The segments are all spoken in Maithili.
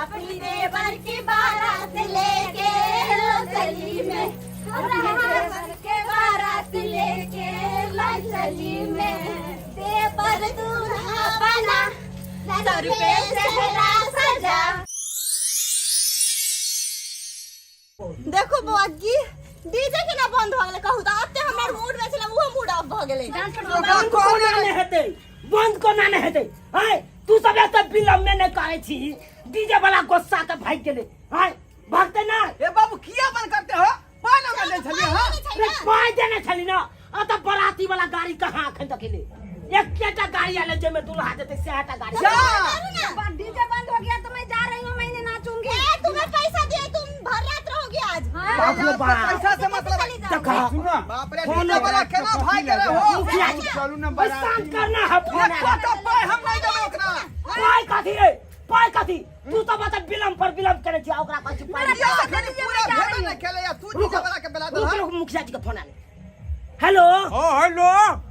अपनी देवर की बारात लेके लो चली मैं, अपने देवर के बारात लेके मैं चली मैं। देवर दूल्हा बना, सर पे सेहरा सजा। देखो बौआ की डीजे केना बंद भऽ गेलै? कहू तऽ, एते हमर मूड में छलै, ओहो मूड ऑफ भऽ गेलै। बंद कोना नहि हेतै? बंद कोना नहि हेतै? आय, तू सब एते विलम्ब में नहि करै छी। डीजे वाला गुस्सा के भागि गेलै। आय, भागतै ना? ए बाबू, किया बंद करते हो? पाइ लऽ कऽ दै छलियै हँ। रे, पाइ देने छली ना। अतऽ बराती वाला गाड़ी कहाँ अखन तक एलै? एकेटा गाड़ी आयल जाहिमे दुल्हा जेतै, सएहटा गाड़ी। जा। डीजे बंद हो गया तो मैं जा रही हूँ, मैं नहीं नाचूंगी। ए, तुम्हें पैसा दिए, तुम भर रात रहोगी आज। बाप रे बाप। पैसा से मतलब है। देखा। सुना। बाप रे, फोन डीजे वाला केना भागि गेलै हो? मुखिया जी, चलू ना। ओइ शांत करना है फोन। एको पाइ हम नहि देबै ओकरा। पाइ कथी रे? पाइ कथी? तू तऽ बता, विलम्ब पर विलम्ब करै छी आ ओकरा कहै छी पाइ। बियाह अखन पूरा भेबे नहि केलैया, तू डीजे वाला के बेला रुक। देलहक। रुक, मुखिया जी के फोन आले। हेलो। हाँ, हेलो।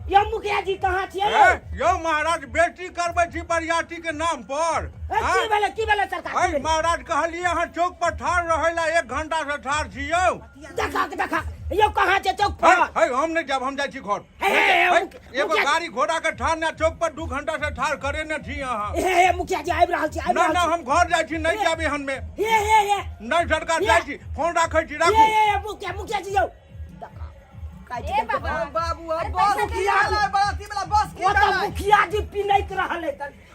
यौ मुखिया जी, कहाँ छियै? ए, यौ महाराज, बेटी करबै छी बरियाती के नाम पर। ए, की हाँ? भेलै? की भेलै सरकार? की ऐ भेलै? महाराज, कहलियै अहाँ चौक पर ठाढ़ रहै ला, एक घंटा से ठाढ़ छी यौ। देखा देखा यौ, कहाँ छै चौक है पर? है, हम नहि जायब, हम जाइ छी घर। हे, हे, हे, है, एगो मुखिया- गाड़ी घोड़ा के ठाढ़ ने चौक पर 2 घंटा से ठाढ़ करे ने छी अहाँ। हे हे, मुखिया जी, आबि रहल छी, आबि नहि रहल नहि, छी। हम घर जाइ छी, नहि जायब एहन मे। हे हे हे। नहि सरकार, हे। जाइ छी, फोन राखै छी। हे। राखू। हे हे, मुखिया, मुखिया जी यौ, देखा काटि ए देलकै। बाबा। ओ बाबू, अब अरे बस पैसा की दे दो। भेलै? बराती वाला बस की ओ तऽ भेलै? मुखिया जी पिनैत रहल है।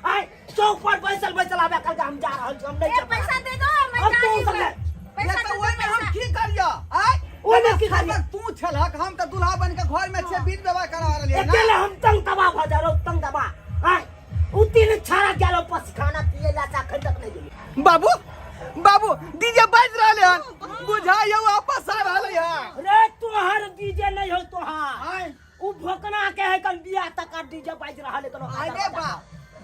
आय, चौक पर बैसल बैसल आबे कहलकै, हम जा रहल छी, हम नहि ए, जायब। पैसा दे दो, मैं अब जा तू रही हूँ। सब ले। पैसा ये दे तऽ दो, ओहिमे हम पैसा। की करियौ आय? ओहिमे की करियौ? तू छलहक, हम तऽ दूल्हा बन के घर में छियै, बीच व्यवहार करा रहलियै ना। अकेले हम तंग तबाह भऽ जा रहो, तंग तबाह। आय, उ तीन छाड़ा गेलो पसखाना पिए ला, अखन तक नहीं गेली। बाबू, बाबू, डीजे बाजि रहले हन, बुझाइयो वापस आ रहले हन। रे, तोहर डीजे नहीं हो तोहार। आय। उ भोकना के है कल बियाह तक डीजे बाजि रहल है कोनो। अरे बा,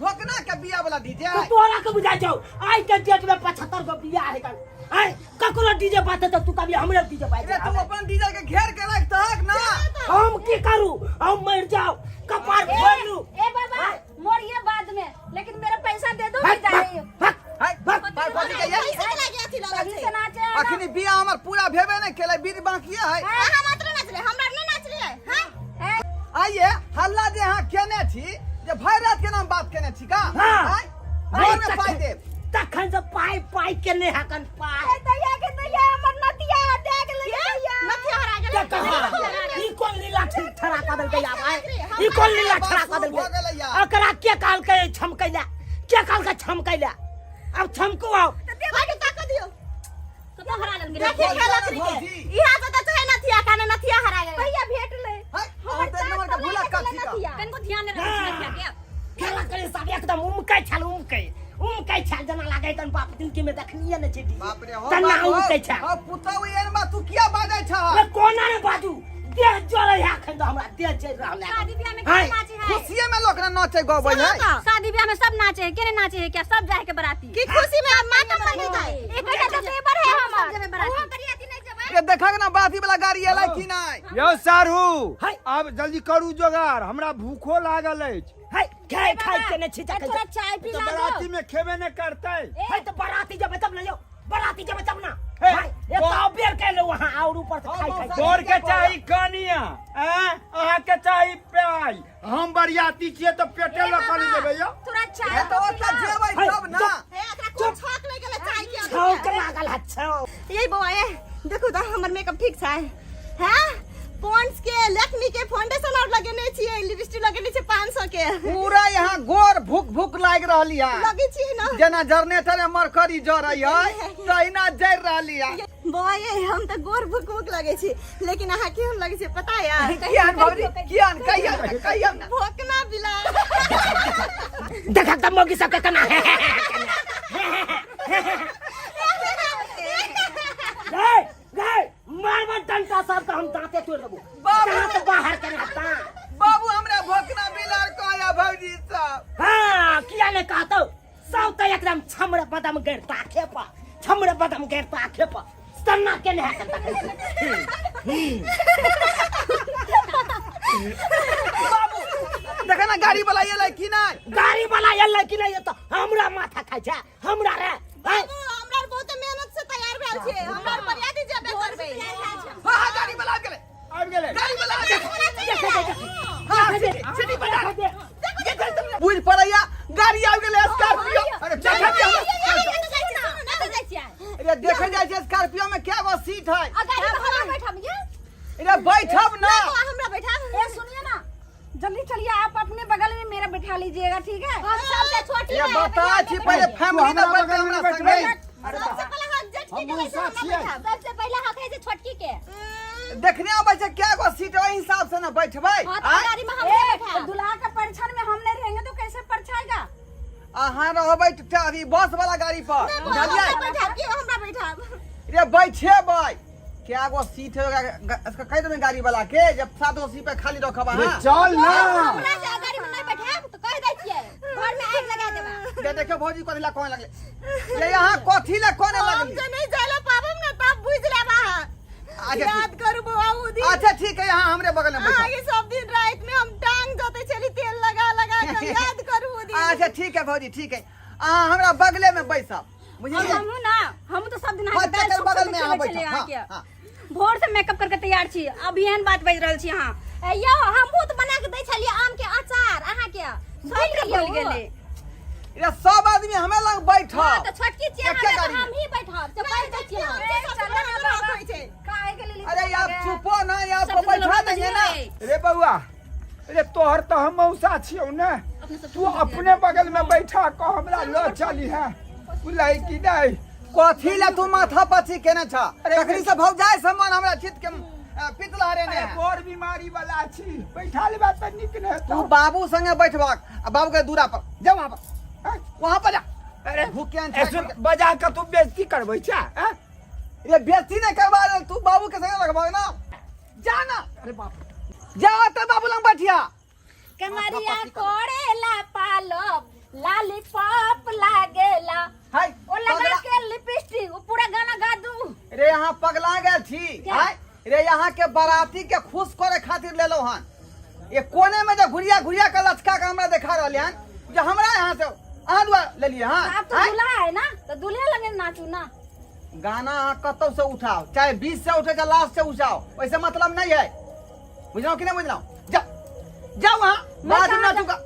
भोकना के बिया वाला डीजे? तो तोरा के बुझाइ छौ, आइ के डेट में 75 गो बियाह है कल। आइ ककरो डीजे बाजते तऽ तू कभी हमरे डीजे बाजि रे, रहल तू है। अपन डीजे के घेर के रखतहक ना। हम की करू? हम मर जाओ, कपार फोड़ लू। ए बाबा, मोरिए बाद में, लेकिन मेरा पैसा दे दो, मैं भाग जा रही भाग हूँ। भाग। हाय। भाग। भाई, कथी के ये? पैसा के लागे अथी लगल तभी छै। से नाचे है ना। अखनी बिया हमर पूरा भेबे नहि केलै, बीर बाकी है। अहाँ मात्र नाचले, हमरा नहि नाचलियै हैं? ए, आइए हल्ला जे अहाँ केने छी, जे भरि रात के नाम बात केने छी का? हाँ। आँय? घर में पाइ देब। तखन से पाइ पाइ के नहि हकन पाइ। ए, दैया के दैया, हमर नतिया दे गेलै दैया। नथिया हरा गेलै। कहाँ? ई कोन लीला ठीक ठड़ा कऽ देलकै आब? आय, ई कोन लीला ठड़ा कऽ भऽ गेलै देलकै? यार। एकरा के कहलकै छमकैला? के कहलकै छमकैला? आब छमकू आउ। भागे ताक दियौ। कतऽ हरा लेलकै? देखी खेल अखनी के इहा से तऽ छै नथिया काने, नथिया हरा गेलै। भैया भेट ले। हाय, अहाँ तऽ एक नंबर के भूलक का छी का। कनिको ध्यान नहि रखै छै नथिया के। खेला करे सब एकदम उमकै छल, उमकै उमकै छल, जेना लागै तन बाप जिनकी में देखलिए ने छै डीजे। बाप रे, हो तना बाबू, उमकै छल। हो पुतहु, एहन बात तू किया बाजै छह? रे, कोना ने बाजू? देह जरै है अखन तऽ, हमरा देह जरि रहल है। शादी ब्याह में हाय। के नाचे है? खुशिये में लोक ने नाचै गबै है। शादी ब्याह में सब नाचे है, के नहीं नाचे है? क्या सब जाए के बराती? की खुशी में मातम बनि जाए? एक तो पेपर है हमर। सब जगह बराती। ये देखक ना, बाती वाला गाड़ी एलै की नहि? यौ सारू, हाय। आब जल्दी करू जोगाड़, हमरा भूखो लागल अछि। है खाय खाय के ने छी ए, तखन थोड़ा चाय तऽ पिला दो। बराती में खेबे नहि करतै। है तऽ बराती जेबै तब ने यौ, बराती जेबै तब ना। हे, भाई, एक तो बेर के वहां और ऊपर से खाई खाई। बर के चाही कनिया, आँय? अहाँके चाही पाइ। हम बरियाती छियै तऽ पेटे ए लऽ कऽ बाबा, जेबै यौ। थोड़ा चाय ए तऽ ओतऽ जेबै हाय, तब ना। हे, एकरा कोन छक लागि गेलै चाय के? छौक लागल है, छौक। ये बौआ, ये देखू तऽ हमर मेकअप ठीक छै? हैं, पॉन्ड्स के, लैक्मी के फाउंडेशन और लगेने छियै, लिपस्टिक लगेने छियै 500 के। पूरा यहाँ गोर भूख भूख लागि रहली है। लगे छियै ना? जेना जनरेटर में मरकरी जरै है, तहिना जरि रहली है। बौआ ये, हम तऽ गोर भूख भूख लगे छी, लेकिन अहाँ केहन लगे छै पता है? कियान भौजी, कियान? कहियौ ने, कहियौ ने। भोकना बिला। देखा तऽ मौगी सबके केना है। गए गए, मार मार डंटा सबके, हम दांते तोड़ देबो। बाबू। दांत बाहर केने दांत। बाबू, हमरा भोकना बिलार कहया भौजी सब। हाँ, किया नहीं कहतो? सब तऽ एकदम छमरे बदम गैर ताखे पर, छमरे बदम गैर ताखे पर सन्ना के नहीं है तखै। बाबू, देखे ना, गाड़ी वाला एलै की नहि? गाड़ी वाला एलै कि नहीं? तऽ हमरा माथा खाइ छै हमरा रे। हैं? बाबू। गेल छियै, हमरा आर बरियाती जेबे करबै। हां हां, गाड़ी वाला आबि गेलै। आबि गेलै। गाड़ी वाला आबि गेलै। हां, सीटी सीटी बजा। बुझ पड़ैया गाड़ी आबि गेलै स्कॉर्पियो। अरे चल, चल, चल, कतऽ जाइ छियै? अरे देखे जाइ छै स्कॉर्पियो में क्या गो सीट है। आ गाड़ी में हमरा बैठाब ये? अरे बैठब ना। हमरा बैठा। ए सुनिए ना, जल्दी चलिए, आप अपने बगल में मेरा बैठा लीजिएगा, ठीक है? हम सबसे छोटी ये है। बता छी पहले फैमिली ना हमरा बैठे बगल में हमरा बैठबै। संगे। अरे सबसे पहले हक जज के हम गेलै से मौसा हमरा छियै। बैठाब। सबसे पहले हक है जे छोटकी के। देखने आबै छै क्या गो सीट, ओहि हिसाब से ना बैठबै। हाँ तो आँय? गाड़ी में ए, हमरे बैठाब। दुल्हा का परछाई में हम नहीं रहेंगे तो कैसे परछाएगा? अहाँ रहबै त अभी बस वाला गाड़ी पर, बुझलियै? हमरा बैठाब कि हमरा बैठाब? रे बैठेबै। क्या गो सीट है ओकरा, इसका कहि देबै गाड़ी वाला के जब सात गो सीट पे खाली रखब रे अहाँ। चल ना। हमरा से गाड़ी में नहीं बैठाब तो कह दै छियै घर में आगि लगा देबा। दे देखियो भौजी कथी ला कहने लगले। ये यहाँ कथी ला कहने हम लगली? जे नहीं जाइला पाबम ना तब बुझ लेब अहाँ। अच्छा, याद करू बौआ उ दिन। अच्छा ठीक है, यहाँ हमरे बगल में बैठो। अहाँ के सब दिन रात में हम टांग जोते छली तेल लगा लगा के, याद करू उ दिन। अच्छा ठीक है भौजी, ठीक है, अहाँ हमरा बगले में बैसब, और बुझलियै? हमहूँ ना, हमहूँ तो सब दिन हाँ, अहाँके तेकर सुख बगल से में अहाँ चलै छलियै बैठब। हाँ, अहाँके। हाँ। भोर से मेकअप करके तैयार छी, अभी एहन बात बाजि रहल छी अहाँ। ए यौ, हमहूँ तऽ बना के दै छलियै आम के अचार अहाँके, भूल भूल गेलियै। गेलै। ये सब आदमी हमें लग बैठब। हाँ तो छोटकी छियै एके हमे तऽ गाड़ी में। हम ही बैठब से कहि दै छियै हम। ए, सब चलो दिन ना हमरा बाबा। होइ छै। काहे के लेल अरे आप चुपो ना, ये आपको सब दिन बैठा लोग देंगे ना। बजिए। रे बउआ, रे तोहर तो हम मौसा छियौ ने, तू अपने बगल में बैठा के हमरा ल चली है बुझलै कि नहीं? कथी ला तू माथा पची केने छ? अरे तखनी से भौजाई से मन हमरा चित के पित लहरे ने अरे है। बड़ बीमारी वाला छी, बैठा लेबा तऽ नीक ने तू हेतौ। बाबू संगे बैठबाक आ बाबू के दूरा पर जा, वहां पर, हैं? वहां पर जा। अरे भूख के ए सुन, बजा के तू बेइज्जती करबै छै हैं? ये बेइज्जती नहीं करवा रहे, तू बाबू के संगे लगवा ना, जा ना। अरे बाप, जा तो बाबू लंग बैठिया। कमरिया कोड़ेला पालो लाली पॉप लागेला, हाय ओ लगा पगला- के लिपस्टिक, ओ पूरा गाना गा दू। रे यहाँ पगला गेल छी? क्या? हाय रे, यहाँ के बाराती के खुश करे खातिर लेलो हन। ये कोने में जो घुरिया घुरिया के लचका के हमरा देखा रहले हन जे हमरा यहाँ से अहाँ दुआ लेलिए। हाँ आप तो हाय? दूल्हा है ना, तो दूल्हे लगे नाचू ना। गाना अहाँ कतौ से उठाओ, चाहे बीच से उठे चाहे लास्ट से उठाओ, वैसे मतलब नहीं है, बुझलौ कि नहीं बुझलौ? जा जाओ वहाँ मैं बाराती में कहाँ नाचूगा।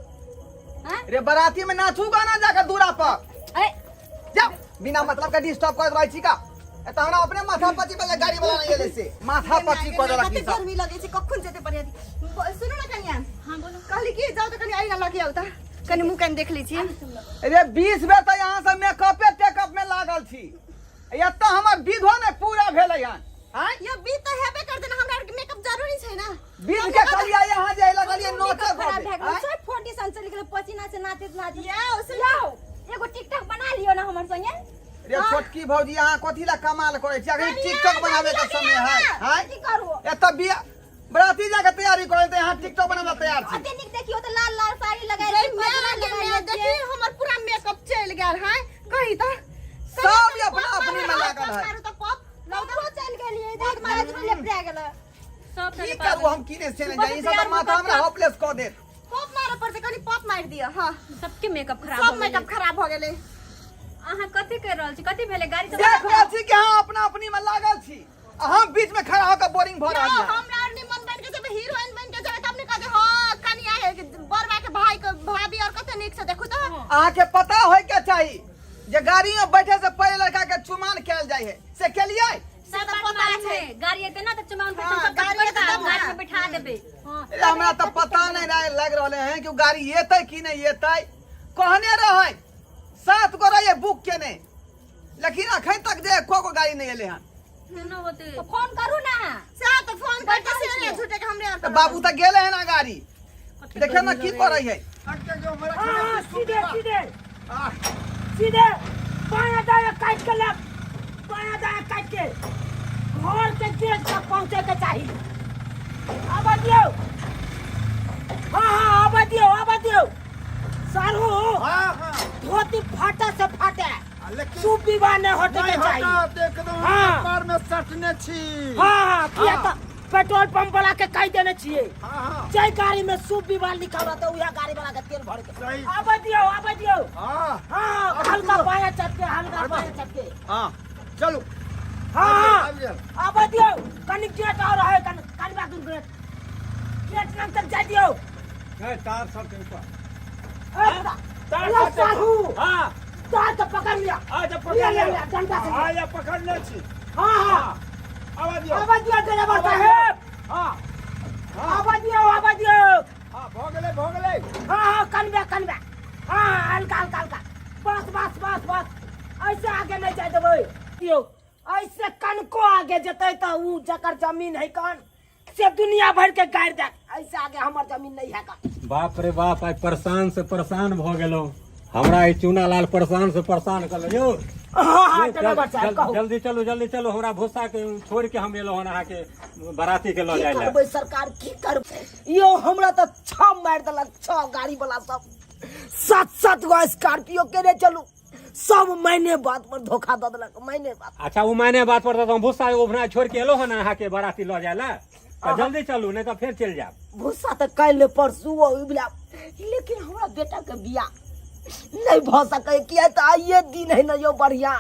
हाँ? रे बाराती में नाचूगा ना जाकर दूरा पर। अरे जाओ, बिना मतलब के डिस्टर्ब कर रहै छी का। ए त हमरा अपने माथा पची वाला गाड़ी वाला नहीं एलै से माथा पची कर देलक कते ई सब। गर्मी लगै छै, कखन जेतै बरियाती? सुनू ना कनिया। हां बोलो। कहली कि जाउ तऽ कनि आईना लगे आउ तऽ कनि मुँह कनि देख लै छी। रे 20 बेर तऽ यहाँ से मेकअपे टेकअप में लागल छी, एतऽ हमर विधो ने पूरा भेलै हन। आँय? यो विध तऽ हेबे करतै ने, हमरा आरके मेकअप जरूरी छै ना। विध के कहलियै यहाँ जे लगलियै नोचऽ खराब भऽ भए गेल। आँय? सब फाउंडेशन चलि गेलै पसीना से नाचैत नाचैत। यौ, सुन। यौ, एगो टिकटॉक बना लियौ ना हमर संगे। रे छोटकी भौजी, अहाँ कथी ला कमाल करै छी? अखन टिकटॉक बनाबे के समय है? आँय? की करू? एतऽ बिया बराती जाके तैयारी करै तऽ यहाँ टिकटॉक बनाबे तैयार छी। अते नीक देखियौ तऽ लाल लाल साड़ी लगायल रे छै, मेरा पगला के लगायल मेरा छै। देखी हमर पूरा मेकअप चलि गेल है, कही तऽ सब अपना अपनी में लागल है। मारू तऽ पॉप लौटो चलि गेलियै, देख मारैत लेपटा गेलै। सब की करू हम, की नहि से नहि जानी, ई सब तऽ माथा हमरा होपलेस कऽ देत। पॉप मारऽ पड़तै, कनि पॉप मारि दिअ। हाँ, सबके मेकअप खराब सब हो गेलै। मेकअप खराब भऽ गेलै। अहाँ कथी कर रहल छी? कथी भेलै? गाड़ी सब देख रहल छी कि अहाँ अपना अपनी में लागल छी आ हम बीच में खड़ा होकर बोरिंग भऽ रहल यौ, छी। हमरा आर निमन बन के जेबै, हीरोइन बन के जेबै, तब ने कहते हाँ कनिया है बरवा के भाई के भाभी और कते नीक से देखू तऽ। अहाँके पता होय के चाही जे गाड़ी में बैठे से पहले लड़का के चुमान कयल जाइ है, से केलियै? से सब तऽ बात पता मालूम छै। है। गाड़ी एते ना तऽ चुमाउन पर हाँ, सब गाड़ी गाड़ी एतै तब ना। गाड़ी में बैठा देबै। हाँ। अरे हमरा तऽ पता नहीं रहे, लग रहले हैं कि उ गाड़ी एतै कि नहीं एतै। कहने रहै 7 गो रहिए बुक केने, लेकिन अखन तक जे एको गो गाड़ी नहीं एले हन। सुनो होते। तऽ फोन करू ना। से तऽ फोन करते से ने झूठे के हमरे आर तऽ बाबू तऽ गेले हन गाड़ी देखे ना की करै है। हाँ, सीधे सीधे सीधे बायां दायां काट के लेफ्ट, बायां दायां काट के घर के गेट तक पहुंचे के चाही। आब दियौ। हाँ हाँ, आब दियौ, आब दियौ सारू। हाँ हाँ। धोती फाटे से फाटे, लेकिन सूप विवाह नहीं होते नहीं के चाही। हटत एकदम। हाँ। कपार में सटने छी। हाँ हाँ, किया हाँ। तऽ पेट्रोल पंप वाला के कहि देने छियै, हाँ हाँ, जाहि गाड़ी में सूप विवाह लिखल रहतै उएह गाड़ी वाला के तेल भर के सही। आबे दियौ, आबे दियौ। हाँ हाँ, आबे हल्का दियौ। बायां चटके, हल्का बायां चटके। हाँ चलू। हाँ आबि गेल। आबऽ दियौ कनि गेट और है कनि कनि बात गेट गेट लग तक जाय दियौ है तार सब के ऊपर ए, तार लो सब के- साहू हाँ तार के पकड़ लिया अच्छा पकड़ लिया, लिया, ले लिया, डंडा से हाँ या पकड़ने छी हाँ हाँ हाँ आवा दियौ आवाज दियौ ड्राइवर साहेब हाँ हाँ आवाज दियौ आवाज दियौ हाँ भऽ गेलै भऽ गेलै हाँ हाँ कनबे कनबे हाँ हल्का हल्का हल्का बस बस बस बस ऐसे आगे नहीं जाए देबै यौ ऐसे कनको आगे जेतै तऽ उ जकर जमीन है कन से दुनिया भर के गाड़ि देत ऐसे आगे हमर जमीन नहीं है कन बाप रे बाप आइ परेशान से परेशान भऽ गेलहुँ हमरा ई चूना लाल परेशान से परेशान कऽ यौ हाँ हाँ यौ, ड्राइवर साहब कहू जल्दी चलू जल्दी चलू हमरा भूसा के छोड़ के हम एलहुँ हन अहाँके बराती के लऽ की जाय लए करबै सरकार की करबै यौ हमरा तऽ छह मारि देलक छह गाड़ी वाला सब सात सात गो स्कॉर्पियो केने चलू सब मायने बात पर धोखा दऽ देलक मायने बात अच्छा ओ मायने बात पर तऽ हम भूसा उभना छोड़ के एलहुँ हन अहाँके बराती लऽ जाय लए तऽ जल्दी चलू नहि तऽ फेर चलि जायब भूसा तऽ काल्हि परसू उबला लेकिन हमरा बेटा के बियाह नहि भऽ सकै किया तऽ आइए दिन है ने यौ बढ़िया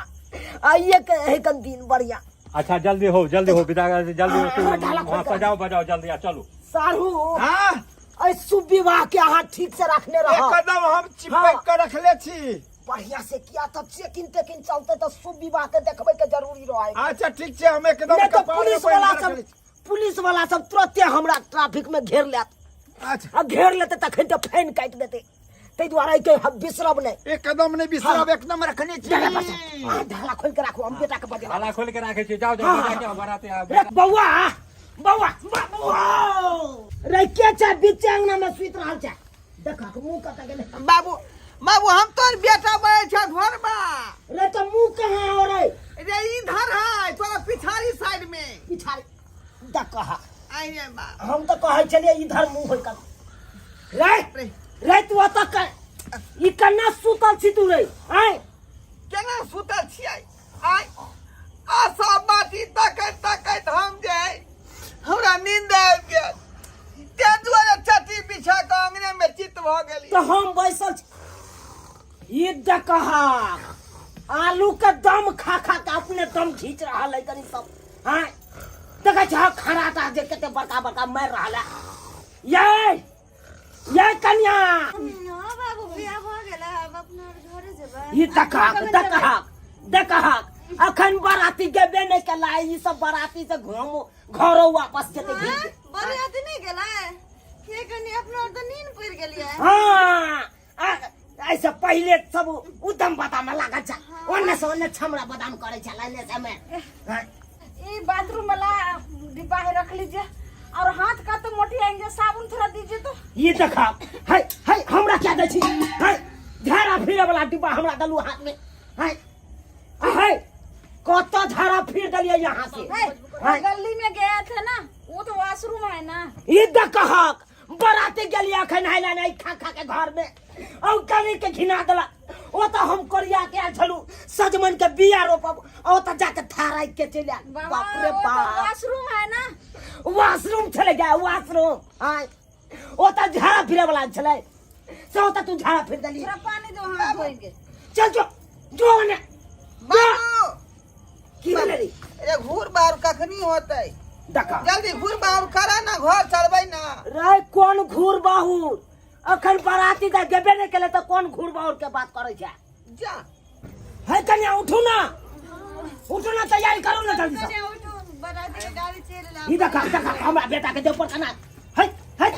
आइए के है कन दिन बढ़िया अच्छा जल्दी हो जल्दी हो विदा जल्दी हो ढाला खोल वहाँ के। सजाओ बजाओ जल्दी आ चलू साढ़ू हाँ एहि शुभ विवाह के अहाँ ठीक से रखने रहब एकदम हम चिपक हाँ। के रखले छी बढ़िया से किया तऽ चेकिन तेकिन चलते तऽ शुभ विवाह के देखबै के जरूरी रहे अच्छा ठीक छै हम एकदम नहीं तो कपार में पुलिस बान्हि वाला के सब रखले छी। पुलिस वाला सब तुरंते हमरा ट्रैफिक में घेर लेत अच्छा आ घेर लेते तखन तऽ फाइन काटि देते ताहि दुआरे के हम बिसरब नहि एकदम नहि बिसरब एकदम रखने छी ढाला पर से, अहाँ ढाला खोलि के राखू हम बेटा के बजेला ढाला खोल के राखे छी जाओ जाओ हाँ, बजा के बराती आ रे बौआ बौआ बौआ रे के छै बीच अंगना में सुति रहल छै देखक मुंह कतऽ गेलै बाबू बाबू हम तोर बेटा बजे छ घर बा रे तऽ मुंह कहाँ हो रे रे इधर है तोरा पिछाड़ी साइड में पिछाड़ी देखह आई रे बा हम तऽ कहै छलियै इधर मुंह होय कऽ रे रे रे तू ओतऽ के ई कन्ना सुतल छी तू रे आय केना सुतल छियै आय आ सब बाटी तकैत तकैत हम जे है, हमरा नींद आबि गेल ताहि दुआरे चटी बिछा कऽ अंगने में चित्त भऽ गेली तऽ हम बैसल छी ई देखह आलू के दम खा खा के अपने दम घींच रहल है कनी सब आय देखै छह खराटा जे कते बड़का बड़का मारि रहल है ये ये कन्या हाँ बाबू बियाह भऽ गेल आब अपना घरे जेबै ई देखहक देखहक देखहक अखन बराती गेबे नहि केला ई सब बराती से घूम घरो वापस जेतै घुरि के। बरियाती नहि गेलै के कनि अपना आर तऽ नींद पड़ि गेलियै हाँ ऐसे पहिले सब उदम बादाम लागल छै ओन्ने से ओन्ने छमरा बादाम करै छलै एने से में ये बाथरूम वाला डिब्बा है रख लीजिए और हाथ का तो मोटी आएंगे साबुन थोड़ा दीजिए तो ई देखा है है हमरा क्या दै छी है झाड़ा फिरे वाला डिब्बा हमरा दलू हाथ में है है कत झाड़ा फिर दलिए यहाँ से है, वो गली में गया था ना वो तो वॉशरूम है ना ई देखहक बराती गेलिए अखन हाइला नहीं खा खा के घर में औ कनी के घिना देला ओ तऽ हम कोरिया के आयल छलू सजमन के बिया रोपब ओ तऽ जाके थाराइ के चलि आयल बाबा बाप रे वो तो बाप वॉशरूम है ना वॉशरूम छलै गया वॉशरूम आय ओ तऽ झाड़ा फिरे वाला छलै से ओ तऽ तू झाड़ा फिर देली थोड़ा पानी दो हाथ धोएंगे चल जो जो ओने बाबू की भेलै रे अरे घूर बार कखनी होतै देखा जल्दी घूर बार करा ना घर चलबै ना रे कोन घूर बाहुर अखन बराती तऽ गेबे नहि केलै तऽ कोन घूर बाहुर के बात करै छै जा है कन्या उठू ना उठू ना तैयारी करू ना जल्दी से कन्या उठू बराती के गाड़ी चलि एलै ई देखा देखा हमरा बेटा के देह पर कना है है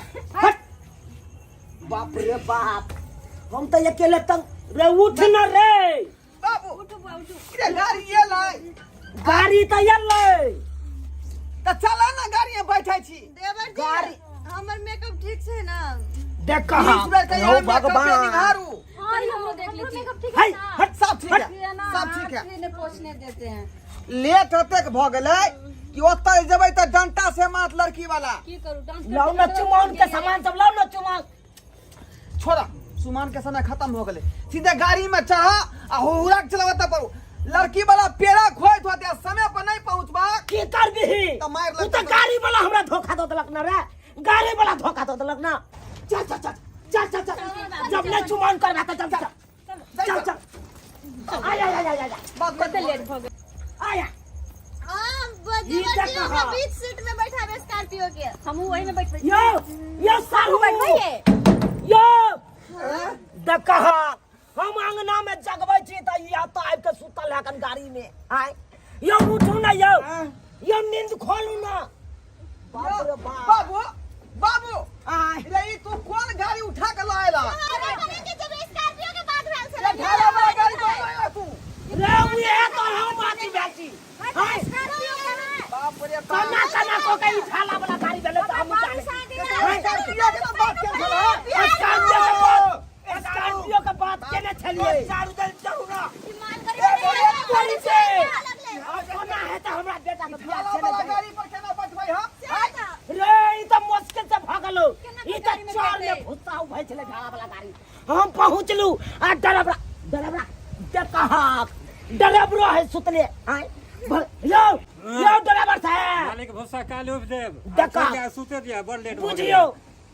हट बाप रे बाप हम तऽ अकेले तंग रे उठ ना रे बाबू उठो बुआ उठो रे गाड़ी एलै गाड़ी तऽ एलै तऽ चला ना गाड़ी में बैठे छी देवर जी गाड़ी- हमर मेकअप ठीक छै ना देख बीस बेर कहिया हौ मेकअप भगवान निहारू हाँ ये हमरो देख लेती मेकअप ठीक है है ना हट सब ठीक है ये ना सब ठीक है हाथ भी नहीं पोछने देते हैं लेट ओतेक भऽ गेलै कि ओतऽ जेबै तऽ डंटा से मारत लड़की वाला की करू डांस लाउ ना चुमाउन के सामान सब लाउ ना चुमाउन छोड़ा सुमान के समय खत्म हो गेलै सीधे गाड़ी में चढ़ा आ हुरा के चलाबऽ तब पर लड़की वाला पेड़ा खोइत होते आ समय पर नहीं पहुंचबा की करबिही तऽ मारि उ लगतौ तऽ गाड़ी वाला हमरा धोखा दऽ देलक ना रे गाड़ी वाला धोखा दऽ देलक ना चल चल चल चल चल चल जब नहीं चुमाउन करबा तऽ चल चल चल चल आया आया आया आया बात कते लेट भऽ गेल आया हमरा बीच सीट में बैठाबे स्कॉर्पियो के। हमहूँ वही में बैठबै। यो यो साहू, बैठबै। यो देखह, हम अंगना में जगबै छी तऽ ई एतऽ आबि कऽ सुतल है कन गाड़ी में। आय यो, उठू ना यो, यो नींद खोलू ना। बाप रे बाप। बाबू, बाबू। आय। रे, ई तू कोन गाड़ी उठा के लाएला? अरे करे के जब स्कॉर्पियो के बात भेल छलै। रे, ढाला वाला गाड़ी कोन लाएला तू? रे, उहे तऽ हम अथी भेल छी। आय। स्कॉर्पियो के है। बाप रे बाप। कना कना कऽ के ई ढाला वाला गाड़ी भेलै तऽ हमहूँ जानै। स्कॉर्पियो के ना बात केने छलह? स्कॉर्पियो के बात, स्कॉर्पियो के बात केने छलियै। चारू दल चलू ना। ईमान करी। तोरी से कोना हेतै हमरा बेटा के बियाह? ढाला छै वाला ने? गाड़ी पर केना बैठबै हम? रे, ई तऽ मुश्किल से भगलो। केना ई तऽ गाड़ी में चोर बैठतै? में भुस्सा उभै छलै ढाला वाला गाड़ी। हम पहुँचलू आ डराबरा डराबरा देखहक, डराबरो है सुतले। आय यौ यौ ड्राइवर साहब। मालिक, भूसा काल्हि उठि देब। देखा। छोड़ि दिया, सुते दिया, बड़ लेट भऽ गेलै। बुझियौ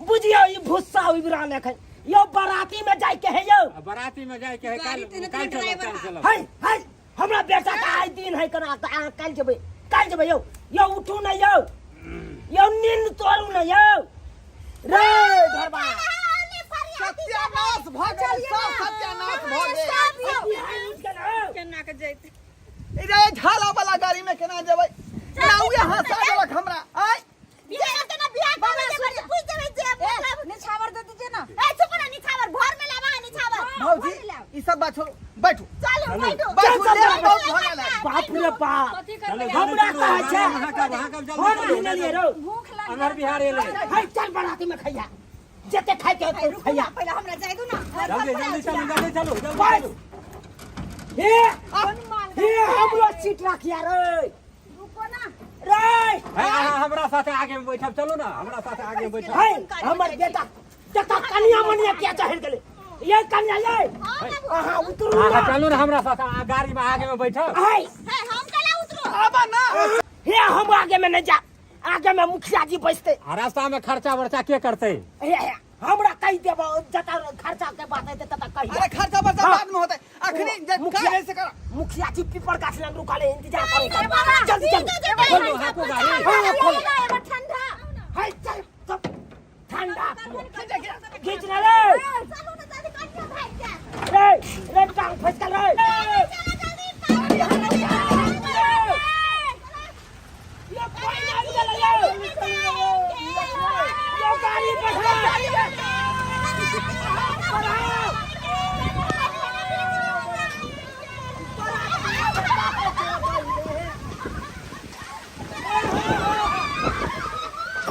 बुझियौ, ई भुस्सा उबि रहल एखन। यौ, बराती में जाय के है यौ। आ बराती में जाय के है। गाड़ी काल्हि तेने काल्हि तेने चलब, ड्राइवर काल्हि चलब। है है, हमरा बेटा का आइ दिन है कना तऽ अहाँ काल्हि जेबै, काल्हि जेबै। यौ यौ, उठू ने यौ, यौ नींद तोड़ू ने यौ। रे घरबा। सत्यानाश भऽ गेल, सब सत्यानाश भऽ गेल। केना के जैते? रे, ढाला वाला गाड़ी में केना जेबै ना? उहे हंसा देलक हमरा। आय। बियाह करते ना, बियाह करबे जे बड़ी पूछ देबै जे मतलब। निछावर दे दीजिए ना। ए चुप ना, निछावर घर में लावा है निछावर। भौजी, ई सब बात छोड़ू, बैठू। चलू, बैठू। बैठू। चल, लेट चल, बहुत भऽ गेल है। बाप रे बाप। कथी चलू, करबै? जल्दी हमरा चलू, कहै छै। वहाँ का, वहाँ का, जल्दी हम चलू, नहीं लेलियै रौ। भूख लग अनहर बिहार एलै। है चल, बराती में खैया, जते खाइ के होतौ खैया। पहिले हमरा जाय दू ना। जल्दी जल्दी चलू, जल्दी चलू, जल्दी बस। चलू। हे हे, हमरो सीट राखिया रे। रुको ना। रे। है, अहाँ हमरा साथे आगे में बैठब, चलू ना, हमरा साथे आगे में बैठब। है हमर बेटा देखा, कनिया मनिया किया चढ़ गेलै? ये कनिया, ये अहाँ उतरू अहाँ ना। चलू ना हमरा साथे, अहाँ गाड़ी में आगे में बैठब। है है हम कला उतरो। आबा ना। हे, हम आगे में नहीं जा, आगे में मुखिया जी बैसते। आ रास्ता में खर्चा वर्चा के करतै? हे हे, हमरा कहि देब, जतऽ खर्चा के बात हेतै ततऽ कहि। अरे, खर्चा बर्चा हाँ। बाद में होतै, अखनी जे मुखिया- काहे से कर। मुखिया जी पीपर गाछ लग रुकल है, इंतजार करू, जल्दी जल्दी। खोलू, हाँकू गाड़ी। हाँ, खोलू। ठंडा। है चल, चल, ठंडा खींच ना रे। चलू ना जल्दी, कनिया भागि जायत। रे रे, टांग फसकल रे।